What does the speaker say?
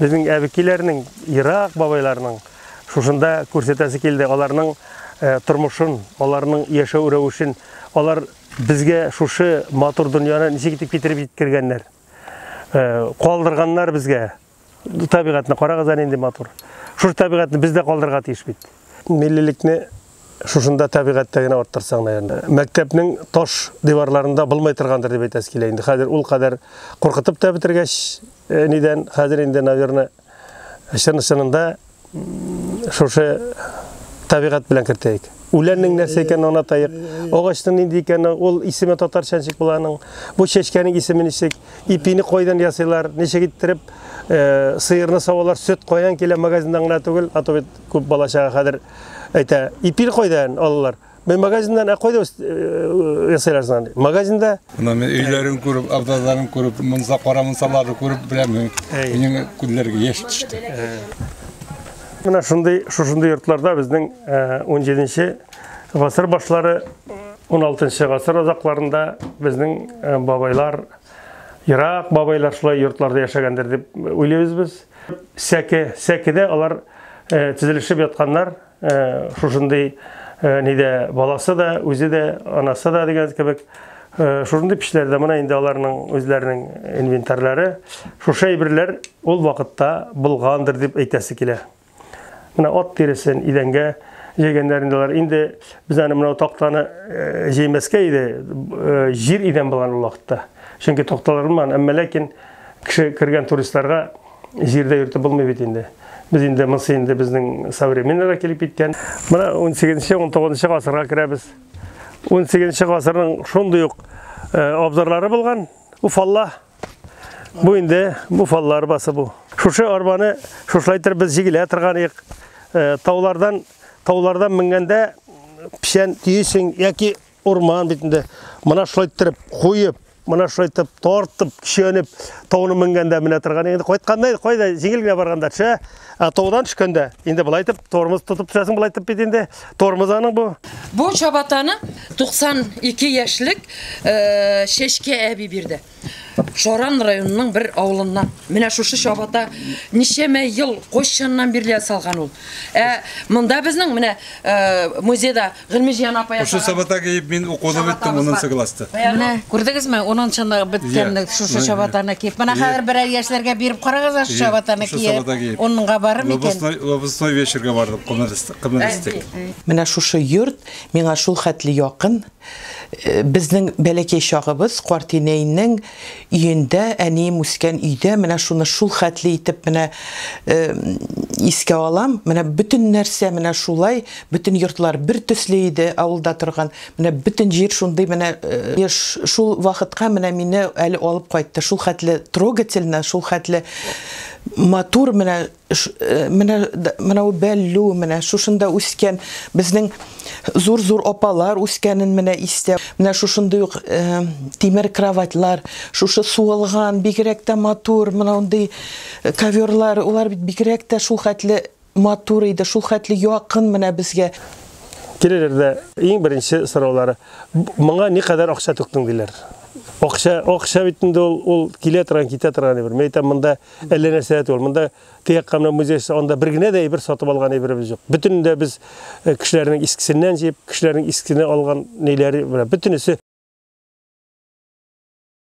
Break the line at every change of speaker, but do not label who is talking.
Безнең әбекиләрнең, ерак бабайларның шушында күрсәтәсе килде, аларның тормышын, аларның яшәү рәвешен, алар безгә шушы матур дөньяны ничек итеп китереп җиткергәннәр. Калдырганнар безгә. Табигатьне карагыз әле нинди матур. Шушы табигатьне без дә калдырырга тиеш бит. Миллилекне шушында табигатьтә генә арттырсаң, наверное. Мәктәпнең таш диварларында булмый торгандыр дип әйтәсе килә инде. Хәзер ул кадәр куркытып та бетергәч, нидән, хәзер инде, наверное, чын-чынында шушы табигать белән кертәйек. Үләннең нәрсә икәнен аңлатайык. Агачның нинди икәнен, ул исеме татарча ничек була аның? Бу чәчкәнең исеме ничек? Ипине кайдан ясыйлар? Ничек иттереп сыерны савалар? Сөт каян килә? Магазиннан гына түгел, а то бит күп бала-чага хәзер әйтә, ипине кайдан алалар? Мен магазиннан, ә кайда ясыйлар соң аны? Магазинда.
Менә мин өйләрен күреп, абзарларын күреп, мунса, кара мунсаларны күреп беләм, минем күзләргә яшь төште.
Менә шундый, шушындый йортларда безнең 17 гасыр башлары, 16 гасыр азакларында безнең бабайлар, ерак бабайлар шулай йортларда яшәгәндер дип уйлыйбыз без. Сәке, сәкедә алар тезелешеп ятканнар. Шушындый нидә баласы да, үзе дә, анасы да дигән кебек. Шушындый печләрдә менә инде аларның үзләренең инвентарьлары. Шушы әйберләр ул вакытта булгандыр дип әйтәсе килә. Менә ат тиресен идәнгә җәйгәннәр инде алар. Инде без аны менә тактаны җәймәскә иде, җир идән булган ул вакытта. Чөнки такталар булмаган, әмма ләкин кеше кергән туристларга җирдә йөртеп булмый бит инде. Без инде монысы инде безнең современныйга килеп киткән. Менә 18-нче, 19-нчы гасырга керәбез. 18-нче гасырның шундый ук абзарлары булган. Уфалла. Бу инде бу фалла арбасы бу. Шушы арбаны шушылай итеп без җигелә торган идек. Таулардан, таулардан менгәндә печән төйсең яки урман бит инде. Менә шулай итеп куеп, менә шулай итеп тартып, көчәнеп, тауны менгәндә менә торган. Инде кайтканда кайда җиңел генә барганда төшә, ә таудан төшкәндә инде болай итеп тормоз тотып төшәсең, болай итеп бит инде. Тормоз аның бу.
Бу чабатаны 92 яшьлек Чәчкә әби бирде. Шаран районының бер авылыннан. Менә шушы чабата ничәмә ел кайчаннан бирле ясалган ул. Ә монда безнең менә музейда Гыйльмиҗиһан апа
ясаган. Шушы чабата киеп мин укуны беттем 10 класста.
Менә күрдегезме, 10-нчыны беткәнне шушы чабатаны киеп. Менә хәзер берәр яшьләргә биреп карагыз шушы чабатаны киеп. Унга барыр микән?
Выпускной вечерга бардык, кымыр истек.
Менә шушы йорт миңа шул хәтле якын. Безнең бәләкәй чагыбыз картинәйнең өендә, әнием үскән өйдә, менә шуны шул хәтле итеп менә искә алам. Менә бөтен нәрсә менә шулай, бөтен йортлар бер төсле иде авылда торган. Менә бөтен җир шундый менә шул вакытка менә мине әле алып кайтты. Шул хәтле трогательно, шул хәтле матур менә менә менә ул бәллү, менә шушында үскән безнең зур-зур апалар үскәнен менә истә. Менә шушындый ук тимер кроватьлар, шушы суылган, бигрәк тә матур, менә ундый коверлар, улар бит бигрәк тә шул хәтле матур иде, шул хәтле якын менә безгә.
Киләләр дә иң беренче сораулары, моңа никадәр акча түктең диләр. Акча, акча бит инде ул, ул килә торган, китә торган әйбер. Мин әйтәм, монда әллә нәрсә дә түгел. Монда теякка менә музей, анда бер генә дә әйбер сатып алган әйберебез юк. Бөтенен дә без кешеләрнең искесеннән җыеп, кешеләрнең искесеннән алган ниләре, менә бөтенесе.